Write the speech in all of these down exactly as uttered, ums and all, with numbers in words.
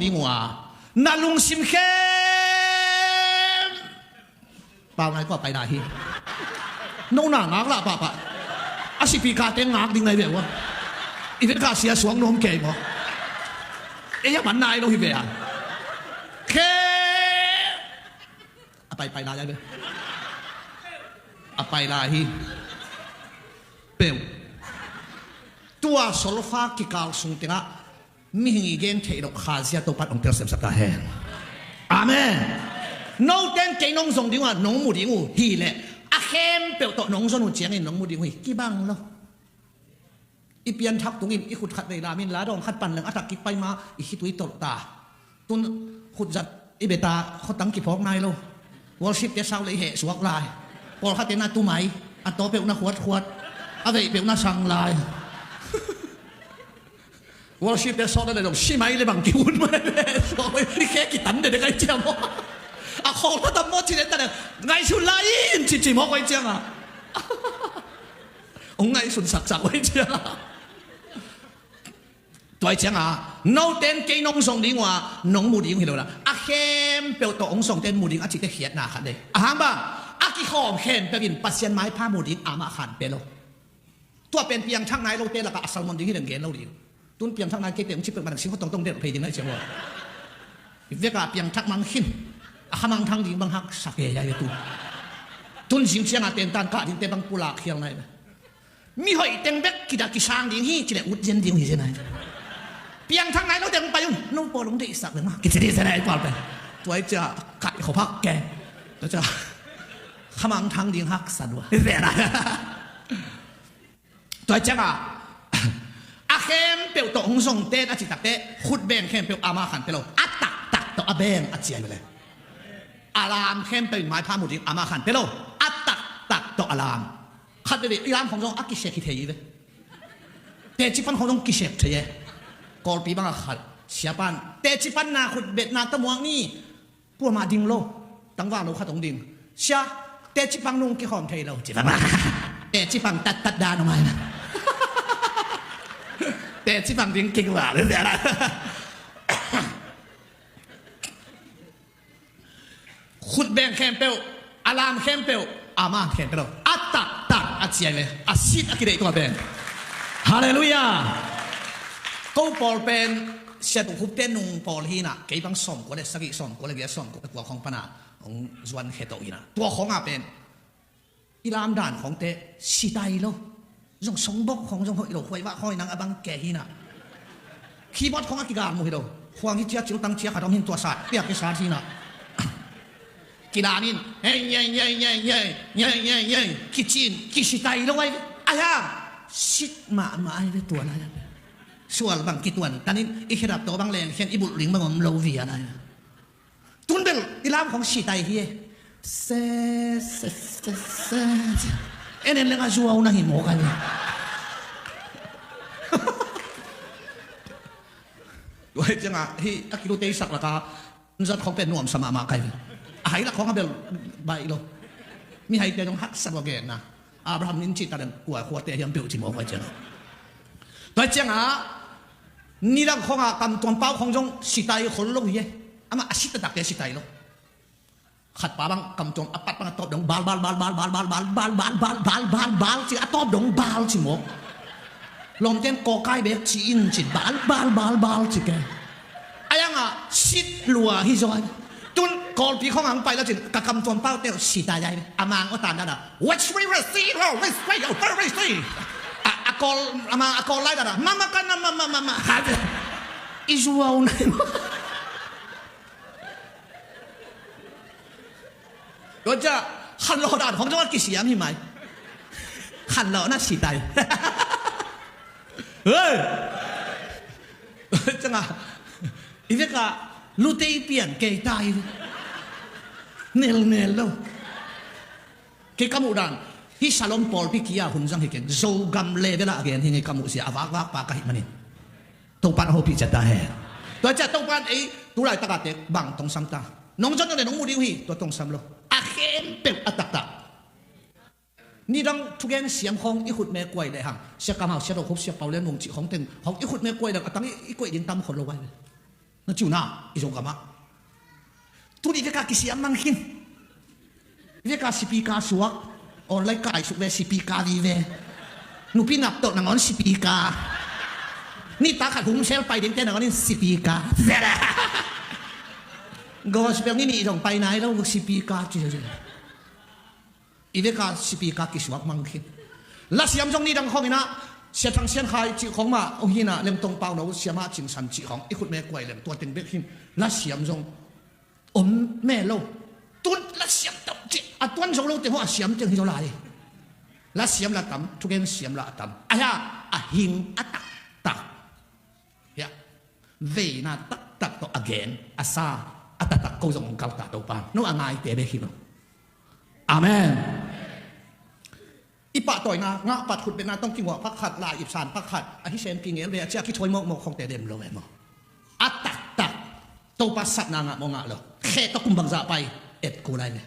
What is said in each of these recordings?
Ua, na lungsim khem pau nai kua pai lai hi. No na ngak lah pahpah. A sipi kate ngak ding nai ve ua. I vet kha sia suang nuam kei maw. Ei a man nai lo hi ve a. Khe a pai pai lai ai ve. A pai lai hi. Peuh. Tua solfa kikal sung tengah mihing i gen theih loh Khazia Topan hong telsiamsak ta hen. Amen. Note in kei nong zong ding uh a nong mu ding uh hi leh a khempeuh tawh nong zon uh ciangin nong mu ding uh hi. Kibang lo. I pianthak tungin i khut khat vei lamin la dawng khat pan leng a tak kik pai ma i khitui tolh ta. Tun khut zat i beta khotang kiphawk nai lo. Worship te sau le i heh suak lai. Pawlkhat te na tumai a taw peuh na khuatkhuat a veih peuh na sang lai. Worship te sawt a le dong simai le bang kihun mai le suak i khe kitam de de kai ciam maw. A khawng khatam maw ci le ta le ngaihsun lai in cici maw kai ciang a. Hong ngaihsun saksak uh hi ciang a. Tua hi ciang a note in kei nong zong ding uh a nong mu ding hi lo la a khempeuh tawh hong zongte in mu ding a cihte khiatna khat le a hang bang a kikhawm khempeuh in Pasian maipha mu ding amah khan pe lo. Tua pen piangthak nai lote lakah a salmon ding hi leng gen lo ding. Tun piangthak nai keite hong ci peuh ma dang sing khuat tongtong delh phei ding nai ciang uh a. Veka piangthak mang khin a khamangthang ding bang haksa kei ai ve tu. Tun zing cianga tentan kah dingte bang pulak khial nai ve. Mi hoih teng bek kida kisang ding hi cileh ut zen ding hi zen ai. Piangthak nai lo teng pai un no pawl hong deihsak ve ma kici dih zen ai pawl pen. Tuai cia kaih khawphak ke. Tua cia khamangthang ding haksa dua. Tua cianga a khempeuh tawh hong zongte in a citakte khutbeng khempeuh ama khan pe lo a taktak tawh a beng a ciai ve le. A lam khempeuh in maipha mu ding ama khan pe lo a taktak tawh a lam. Khat veve i lam khong zong a kisek hi thei hi ve. Teci pan khong zong kisek thei e. Kawlpi bangah khat siapan teci pan na khutbetna tamuak ni. Kuamah ding lo. Tangval lo khat hong ding. Sia, teci pang nung kikhawm thei lo ci bang. Teci pang tattat dan hong ai na. Teci pang ding kik val. Khutbeng khempeuh a lam khempeuh a man khempeuh lo a taktak a ciai ve a sit a kideih tua pen. Halleluiah. Ko pawl pen siatu khupte nung pawl hinah kei bang sawmkua le sagih sawmkua le giat sawmkua le kua khawng pana hong zuan khe tawh hinah tua khawngah pen i lamdan khawngte sitai lo. Zong songbok khawng zong hoih lo khuaivah khawi nang a bang ke hinah. Keyboard khawng a kigal mu hi lo. Khuang hi cia ciltang cia khat om hin tua sat piak hi sat hinah. Kilamin hei ngei ngei ngei ngei ngei ngei ngei kicin kisitai lo ai. Ai hang sit mahmah ai ve tua lai. Sual bang kituan tanin i khedap tawh bang leng khen i bulh ling bang om lo vian ai. Tun bel i lam khong sitai hi e. Se se se se. En en leng a zuau na hi mawk a ni. Tua hi cianga hi a kilutei sak laka zat khong pen nuamsa mahmah kai. A hai lak khong a bel baih lo. Mi haite zong haksa lua genna. Abraham in cihtak leng kua khuate hiam peuh ci mawk a cianga. Tua hi cianga nidang khonga kamtuam pau khong zong sitai khol lo hi e. Amah a sit a takte sitai lo. Khatpa bang kamtuam a pat bang a tawp dong bal bal bal bal bal bal bal bal bal bal bal bal bal ci a tawp dong bal ci mawk. Lawmten kawkai bek ci in ci bal bal bal bal ci ke. A yanga sit lua hi zaw. Tun kawlpi khong ang pai la cin ka kamtuam pau teu sitai ai a mang awtan dana. What's we receive? What's we receive? A kawl a mang a kawl lai dana mama kana mama mama. I zuau nai. Tua cia khanlawh dan khong zong a kisiam hi mai. Khanlawh na sitai. Hei. Tua cianga i veka lutei pian kei tai. Nelnel lo. Kei ka muh dan hi Salom pawlpi kia hun zang hi keng Zogam level ah a gen hi ngei ka muh sia a vakvak pa ka hih manin. Topan a hopih ciat ta hen. Tua ciah Topan ei tulaitak a tek bang tongsam ta. Nong zon nong le nong mu ding uh hi tua tongsam lo. A khempeuh a taktak. Nidang thugen siam khawng i khutme kuai lehang sia kamau sia dohkhup sia pau le mung cih khawng teng khawng i khutme kuai lehang a tang i koih ding tam khol lo vai ve. Na ciu na i Zogam ah. Tuni veka kisiam mang khin. Veka sipika suak. Online ka aisuk ve sipika vive. Nupi nap tawh nangawn sipika. Ni ta khat hum sel pai ding te nangawn in sipika. Gospel ni ni zong pai nai lo sipika ci. I veka sipika kisuak mang khin. Lasiam zong ni dang khawng inah Sia Thang Sian Khai cih khawng mah uh hinah Lemtong Pau No Siamah Cingsan cih khawng i khut me kuai lem tua teng bek hin. Lasiam zong om me lo. Tun lasiam tam cih a tuan zo lo teng haw a siam teng hi zo lai. Lasiam la tam, thugen siam la a tam. Ahi a hing a taktak. Hiah veina taktak tawh a gen a sa a taktak ko zong hong kalta Topa no a ngaite bek hi lo. Amen. I pahtawina ngah pat khutbetna tawng kinguah phak khat lai ipsan phak khat a hi sempi ngel ve a cia kithawi mawkmawk khongte dem lo ve maw? A taktak Topa satna ngah maw ngah lo khe tawh kum bangzah pai et ko lai ve.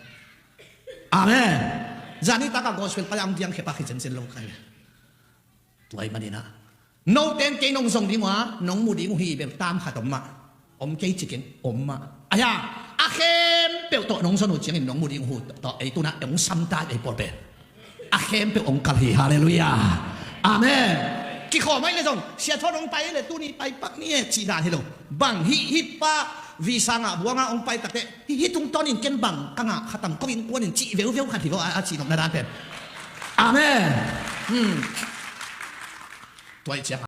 Amen. Zani taka gospel pai ang diang khe pak hi zenzen lo kai ve. Tua ahih maninah note in kei nong zong ding uh a nong mu ding uh hi bel tam khat om mah. Om kei cikin om mah. Ahi a khempeuh tawh nong zon uh ciangin nong mu ding uh tawh ei tunah ei hong samta ei pawl pen a khempeuh hong kal hi. Halleluiah. Amen. Kikhawm ahi le zong sia thawn hong pai ahi le tuni pai pak ni e cih dan hi lo. Bang hih hih pa visa ngah buanga hong pai takte hih hih tungtawnin ken bang ka ngah khatang ko innkuanin cih veuveu khat hi lo a cih nopna dan pen. Amen. Tua ih ciang